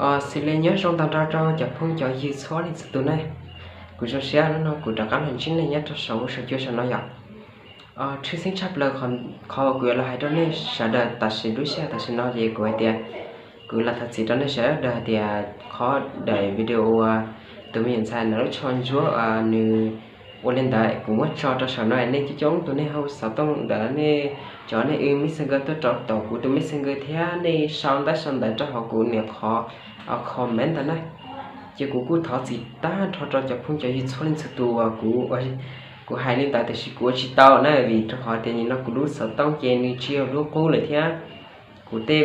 Xws li nyob zoo tag nrho rau cov phooj cov ywg txhua leej txhua tus ne. Kuv zoo siab hnub no kuv rov qab los ntsib nej nyob rau saum huab saum cua saum no yom. Tshwj xeeb tshaj plaws qhov uas kuv yuav los hais rau nej sawv daws tam sim lub sij hawm tam sim no ces kuv hais tias kuv los thov txim rau nej sawv daws hais tias qhov daim video uas tus me nyuam ntxhais ntawm lub tsho ntsuab nws ua li ntawd kuv muab tso rau saum no, nej coob coob tus nej ho xov tooj ntawd nej cov nej ib Messenger tuaj rau tom kuv tus Messenger thiab nej sau ntaub sau ntawv rau hauv kuv niam qhov comment ntawd na. Ces kuv kuj thov txim tag nrho rau cov phooj cov ywg txhua leej txhua tus uas kuv hais li ntawd tiam sis kuv ua tsis tau na, vim rau qhov tias nim no kuv lub xov tooj ces nws tsis yog lub qub lawm thiab. Kuv tej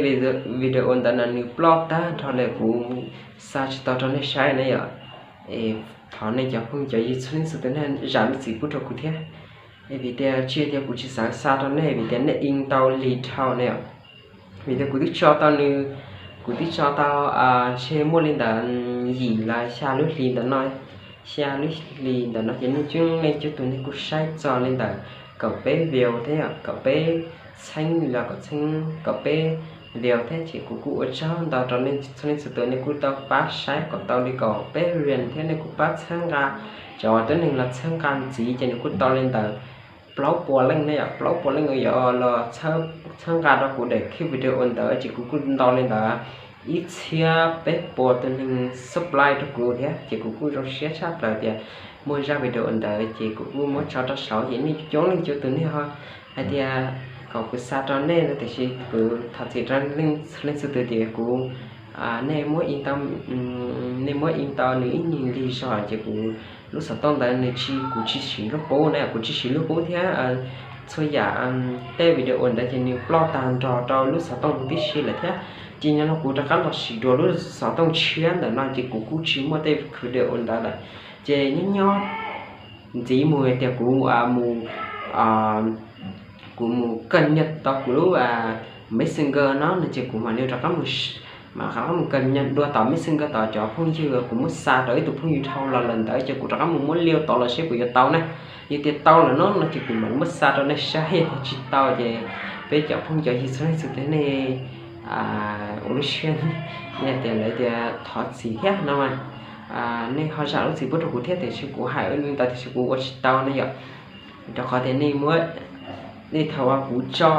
video ntawd no nws ploj tag nrho lawm kuv xa tsis tau rau nej saib na yom. Thov nej cov phooj cov ywg txhua leej txhua tus nej zam lub txim pub rau kuv thiab. Vim tias tsis tias kuv tsis xav xa rau nej vim tias nej ib tau lig dhau na yom. Vim tias kuv twb tso tau nws, kuv twb tso tau ntshe muaj li ntawd yim los xya lub hli ntawm no, xya lub hli ntawm no ces nej coob leej coob tus nej kuj saib txog li ntawm kaum peb view thiab yom, kaum peb txheeb los kaum txheeb kaum peb view thiab ces kuv kuj ua tsaug ntau rau nej txhua leej txhua tus nej kuj tau pab saib kom tau li kaum peb view thiab nej kuj pab txhawb nqa cov tuab neeg los txhawb nqa ntxiv ces nws kuj tau li ntawm plaub puas leej ne yom, plaub puas leej uas yuav los txhawb nqa rau kuv daim video ntawd ces kuv kuj ntau li ntawd ib txhiab peb puas tus neeg subscribe rau kuv thiab ces kuv kuj zoo siab tshaj plaws tias muaj zaj video ntawd ces kuv kuj muab tso rau saud ces nej coob leej coob tus nej ho hais tias kom kuv xa rau nej no tiam sis kuv thov txim rau leej txhua tus tias kuv, nej muab ib tau, nej muab ib tau nws ib nyuag lig zog ces kuv lub xov tooj ntawd nws tsis, kuv tsis siv lub qub na, kuv tsis siv lub qub thiab txhua yam tej video ntawd ces nws ploj tag nrho rau lub xov tooj tib si lawm thiab. Ces nim no kuv rov qab los siv dua lub xov tooj tshiab ntawm no ces kuv kuj tsis muaj tej video ntawd lawm. Ces nyob nyob ntxiv mus tias kuv mus, kuv mus kawg nyiaj tau kuv lub Messenger no no ces kuv mam li rov qab mus, mam rov qab mus kawg nyiaj dua tom Messenger tom cov phooj ywg kuv muab xa rau ib tug phooj ywg dhau los lawm ntawd ces kuv rov qab mus muab liu tod los seb puas yuav tau ne. Yog tias tau lawm no no ces kuv mam muab xa rau nej saib, yog tsis tau ces peb cov phooj cov ywg txhua leej txhua tus nej ua lub siab, yog tias lawv tias thov txim thiab no mas nej ho zam lub txim pub rau kuv thiab tiam sis kuv hais ua li ntawd tiam sis kuv ua tsis tau ne yom. Rau qhov tias nej muab, nej thaum uas kuv tso,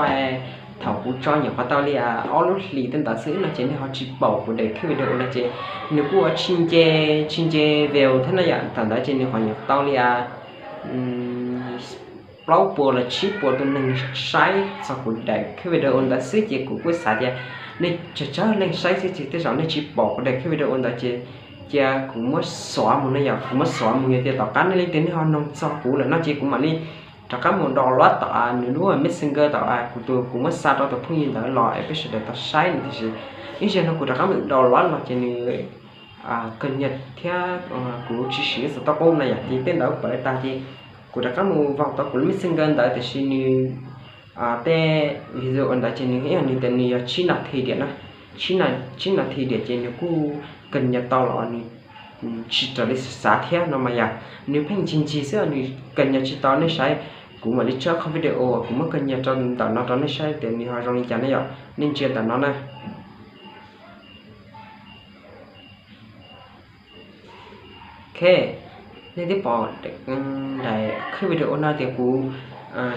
thaum kuv tso nyuam qhuav tau li ob lub hlis tej ntawd xwb no ces nej ho tsis pom kuv daim video no ces nws kuj ua tsis nce, tsis nce view thiab no yom. Thaum ntawd ces nws ho nyuam tau li plaub puas los tsib puas tus neeg saib txog kuv daim video ntawd xwb ces kuv kuj xav tias nej tsawg tsawg leej saib xwb ces tej zaum nej tsis pom kuv daim video ntawd ces cia kuv muab xóa mus no yom, kuv muab xóa mus yog tias tom qab nej leej twg nej ho noog txog kuv lawm no ces kuv mam li rov qab mus download tom nws lub Messenger tom kuv tus, kuv muab xa rau tus phooj ywg ntawd los es peb sawv daws tau saib no tiam sis ib zaug no kuv rov qab mus download los ces nws kawg nyiaj thiab kuv tsis siv xov tooj qub no yom ces tej ntawd pom li tag ces kuv rov qab mus vaus tau kuv lub Messenger ntawd tiam sis nws tej video ntawd ces nws ib yam nws tias nws yog tsib nas this diam na, tsib nas this diam ces nws kuj kawg nyiaj tau los nws tsis raws li xav thiab no mas yom, nws pheej ncig ncig xwb nws kawg nyiaj tsis tau nej saib. Kuv mam li tso qhov video kuv muab kawg nyiaj rau ntawm no rau nej saib tias nws ho zoo li cas ne yom, nej ntsia ntawm no na. Ok, nej twb pom daim video no tias kuv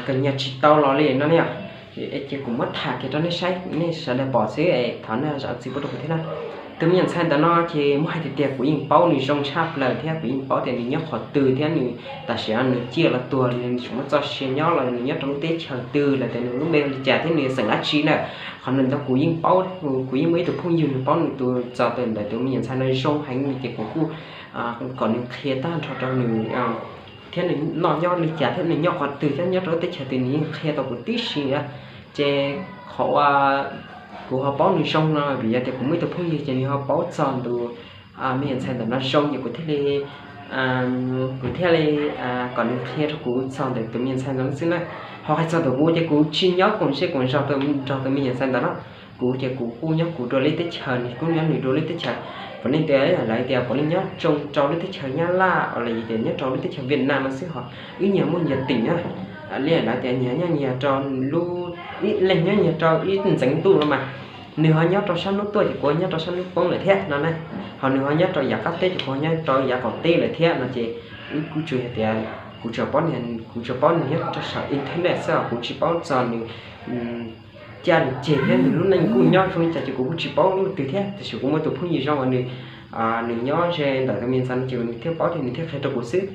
kawg nyiaj tsis tau los li no ne yom. Ces kuv muab tham kiag rau nej saib, nej sawv daws pom xwb es thov nej zam txim pub rau kuv thiab na. Tus me nyuam ntxhais ntawm no ces muab hais tiag tias kuv yeej paub nws zoo tshaj plaws thiab kuv yeej paub tias nws nyob qhov twg thiab nws tam sim no nws ciaj los tuag nws tseem muaj txoj sia nyob los nws nyob rau lub teb chaws twg los tias nws lub npe li cas thiab nws xeem dab tsi na. Qhov ntawd kuv yeej paub, kuv yeej muaj ib tug phooj ywg nws paub nws tus txog ntawm tus me nyuam ntxhais no zoo heev ces kuv kuj kom nws qhia tag nrho rau nws thiab nws noj nyob li cas thiab nws nyob qhov twg thiab nyob rau lub teb chaws twg nws yeej qhia tau kuv tib si na. Ces qhov uas kuv ho paub nws zoo no vim yog tias kuv muaj ib tug phooj ywg ces nws ho paub txog nws tus me nyuam ntxhais ntawm no zoo ces kuv thiaj li, kuv thiaj li kom nws qhia rau kuv txog ntawm tus me nyuam ntxhais ntawd xwb na. Ho hais txog ntawm kuv ces kuv tsis nyob koom zej koom zog nrog tus me nyuam ntxhais ntawd no. Kuv ces kuv kuj nyob kuv dua lub teb chaws, nws kuj nyob nws dua lub teb chaws. Puav leej tias lawv tias puav leej nyob tsoo rau lub teb chaws Nyab Laj los yog tias nyob rau lub teb chaws Vietnam no xwb ho ib nyuag muaj nyias tim na. Li lawv tias nyias nyob nyias rau lub, ib leeg nyob nyias rau ib ntxeev ntuj no mas. Nws ho nyob rau sab hnub tuaj ces kuv nyob rau sab hnub poob lawm thiab no na. Ho nws ho nyob rau yav qab teb ces kuv nyob rau yav qaum teb lawm thiab no ces wb kuj tsis hais tias kuv tsuas paub nws, kuv tsuas paub nws nyob rau saum internet xwb os, kuv tsis paub txog nws caj nws ceg thiab nws lub neej kuj nyob zoo li cas ces kuv kuj tsis paub leej twg thiab. Tiam sis kuv muaj tus phooj ywg zoo uas nws, nws nyob ze ntawm tus me nyuam ntxhais no ces nws thiaj paub thiab nws thiaj qhia rau kuv xwb.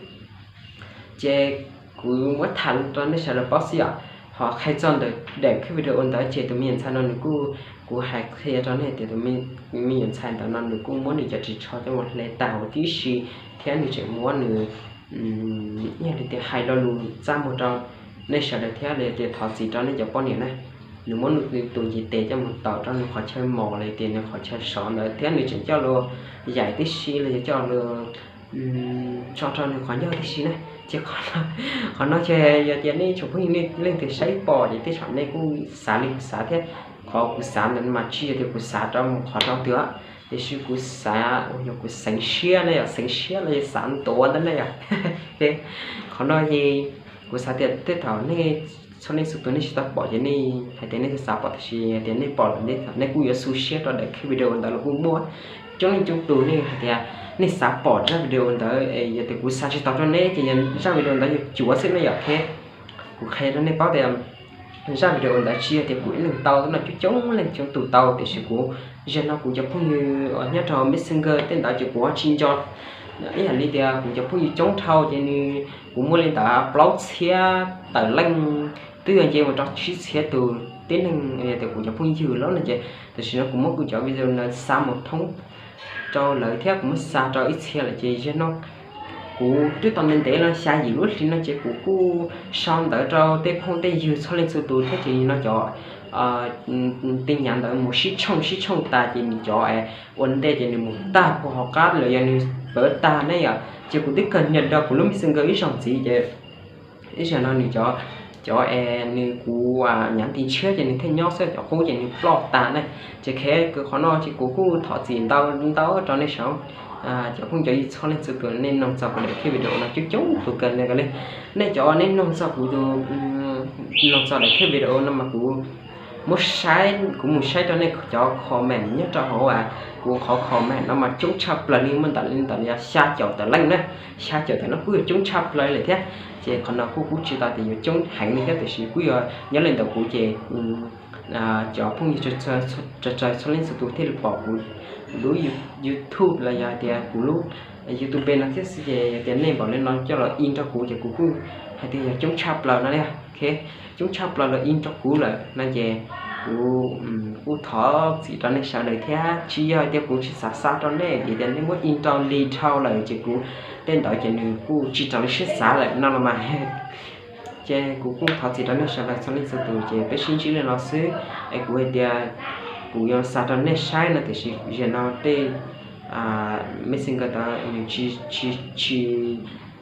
Ces kuv muab tham rau nej sawv daws paub xwb yom. Ho qhia txog ntawm daim video ntawd ces tus me nyuam ntxhais no nws kuj, kuv hais qhia rau nej tias tus me nyuam ntxhais ntawd no nws kuj muab nws cov ris tsho coj mus hle tag huv tib si, thiab nws tseem muab nws, yog li tias hais lo lus txaj muag rau nej sawv daws thiab los yog tias thov txim rau nej cov poj niam na. Nws muab nws tus ntiv tes coj mus taus rau nws qhov chaw mos los yog tias nws qhov chaw sov ntawd thiab nws tseem coj los yaim tib si los yog coj los tso rau nws qhov ncauj tib si na. Ces qhov no ces yog tias nej tsoom phooj ywg nej leej twg saib pom ces tej zaum nej kuj xav li kuv xav thiab. Qhov kuv xav ntawd mas tsis yog tias kuv xav rau mus qhov no twg, tiam sis kuv xav uas yog kuv xeev siab ne yom, xeev siab los yog xav ntuav ntawd ne yom. Qhov no ces kuv xav tias tej thaum nej txhua leej txhua tus nej tsis tau pom ces nej hais tias nej xav pom, tiam sis tias nej pom lawm nej kuj yuav xu siab rau daim video ntawd los kuj muaj. Coob leej coob tus nej hais tias nej xav pom zaj video ntawd, yog tias kuv xa tsis tau rau nej ces yog zaj video ntawd yog cuav xwb ne yom. Kuv qhia rau nej paub tias zaj video ntawd tsis yog tias kuv ib leeg tau no, coob coob leej coob tus tau, tiam sis kuv, zaum no kuv cov phooj ywg nyob rau Messenger tej ntawd ces kuv tsis nco. Ib yam li tias kuv cov phooj ywg coob dhau ces nws, kuv muaj li ntawd plaub txhiab tawm leej, twb yog nce mus rau tsib txhiab tus tib neeg yog tias kuv cov phooj ywg lawm no ces tam sim no kuv muab kuv cov video ntawd xa mus thoob rau lawv thiab kuv muab xa rau ib txhia lawm ces zaum no kuv twb tau ntev ntev no xya yim lub hli no ces kuv kuj sau ntawv rau tej phooj tej ywg txhua leej txhua tus thiab ces no cov tij nyav ntawd mus sib tshooj sib tshooj tas ces nws cov ua ntej ces nws mus tag puag hauv qab los yog nws pawv tag ne yom, ces kuv twb kawg nyiam rau kuv lub Messenger ib zaug ntxiv ces ib zaug no nws cov, cov es nws kuv nyav nti ntshiab ces nws thiaj nyob xwb, cov qub ces nws ploj tas ne. Ces khev kawg qhov no ces kuv kuj thov txim ntau ntau rau nej saum cov phooj cov ywg txhua leej txhua tus nej noog txog kuv daim video no coob coob tus kawg li. Nej cov nej noog txog kuv tus, noog txog daim video no mas kuv muab saib, kuv mus saib rau nej cov comment nyob rau hauv, kuv qhov comment no mas coob tshaj plaws li, muaj ntawm li ntawm xya caum tawm leej na, xya caum tawm no kuj yuav coob tshaj plaws lawm thiab. Ces qhov no kuj kuj tsis tau tias yuav coob heev li thiab tiam sis kuj yuav nyob li ntawm kuv ces cov phooj ywg txhua leej txhua tus thiaj li pom kuv lub YouTube los yog tias kuv lub YouTube no thiab xwb ces yog tias nej npaum li no coj los ib rau kuv ces kuv kuj hais tias yog coob tshaj plaws no li. Coob tshaj plaws los ib rau kuv lawm no ces kuv kuj thov txim rau nej sawv daws thiab tsis yog tias kuv tsis xav xa rau nej vim tias nej muab ib rau li dhau lawm ces kuv tej ntawd ces nws kuj tsis raws li siab xav lawm no los mas. Ces kuv kuj thov txim rau nej sawv daws txhua leej txhua tus ces peb sib ntsib li no xwb es kuv hais tias kuv yuav xa rau nej saib no tiam sis zaum no tej Messenger ntawd nws tsis,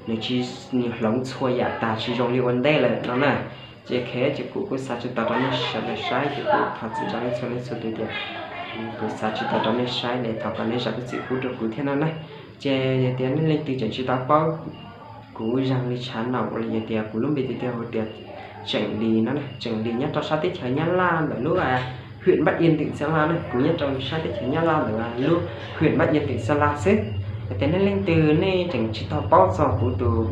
nws tsis, nws hloov txhua yam tag tsis zoo li ua ntej lawm no na. Ces khev ces kuv kuj xa tsis tau rau nej sawv daws saib ces kuv thov txim rau nej txhua leej txhua tus tias kuv xa tsis tau rau nej saib es thov kom nej zam lub txim pub rau kuv thiab no na. Ces yog tias nej leej twg tseem tsis tau paub kuv zaj li tshav naum los yog tias kuv lub npe tiag tiag hu tias Tseem Lis no, Tseem Lis nyob rau sab teb chaws Nyab Laj ntawm lub huyện Bắc Yên tỉnh Sơn La na, kuv nyob rau sab teb chaws Nyab Laj ntawm lub huyện Bắc Yên tỉnh Sơn La xwb. Yog tias nej leej twg nej tseem tsis tau paub txog kuv tus,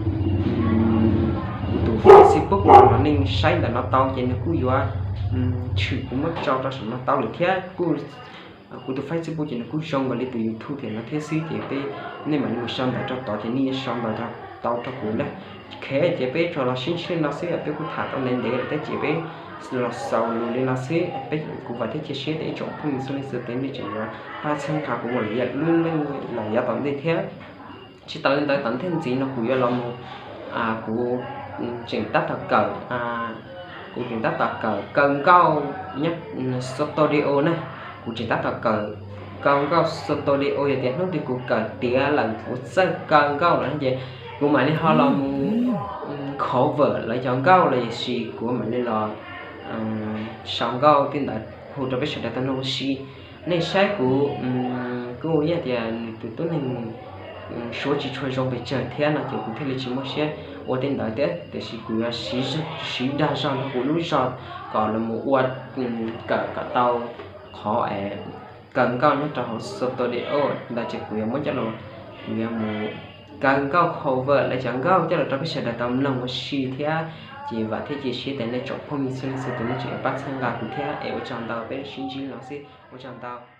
kuv tus Facebook no los nej saib ntawm no tau ces nws kuj yuav tshwm kuv muab tso rau saum no tau lawm thiab kuj kuv tus Facebook ces nws kuj zoo nkaus li tus YouTube thiab no thiab xwb ces peb, nej mam li mus sau ntawv rau tod ces nej yuav sau ntawv tau rau kuv na. Khev ces peb tsuas los sib ntsib li no xwb, peb kuj tham tau ntev ntev lawm thiab ces peb los xaus lus li no xwb. Peb, kuv vam thiab cia siab tias ib tsoom phooj ywg txhua leej txhua tus nej tseem yuav pab txhawb nqa kuv mus lawm yav tom ntej thiab. Tsis tas li ntawd tom ntej ntxiv no kuv yuav los mus, kuv tseem tab tom kawm, kuv tseem tab tom kawm kaw nkauj nyob studio na. Kuv tseem tab tom kawm kaw nkauj studio, yog tias hnub twg kuv kawm tiav lawm kuv txawj kaw nkauj lawm ces kuv mam li ho los mus cover lawv cov nkauj los sis kuv mam li los sau nkauj tej ntawd hu rau peb sawv daws tau mloog ua si. Nej saib kuv kuj yog tias nws tus tub neeg suab tsis tshua zoo pes tsawg thiab no ces kuv thiaj li tsis muaj siab ua tej ntawd thiab, tiam sis kuv yuav siv dag zog nrog kuv lub zog kom los mus ua, kawm kom tau qhov es kaw nkauj nyob rau hauv studio ntawd ces kuv yuav muab coj los, kuv yuav mus kaw nkauj cover lawv cov nkauj coj los rau peb sawv daws tau mloog ua si thiab. Ces vam thiab cia siab tias nej tsoom phooj ywg txhua leej txhua tus nej tseem yuav pab txhawb nqa kuv thiab es ua tsaug ntau, peb sib ntsib los xwb, ua tsaug ntau.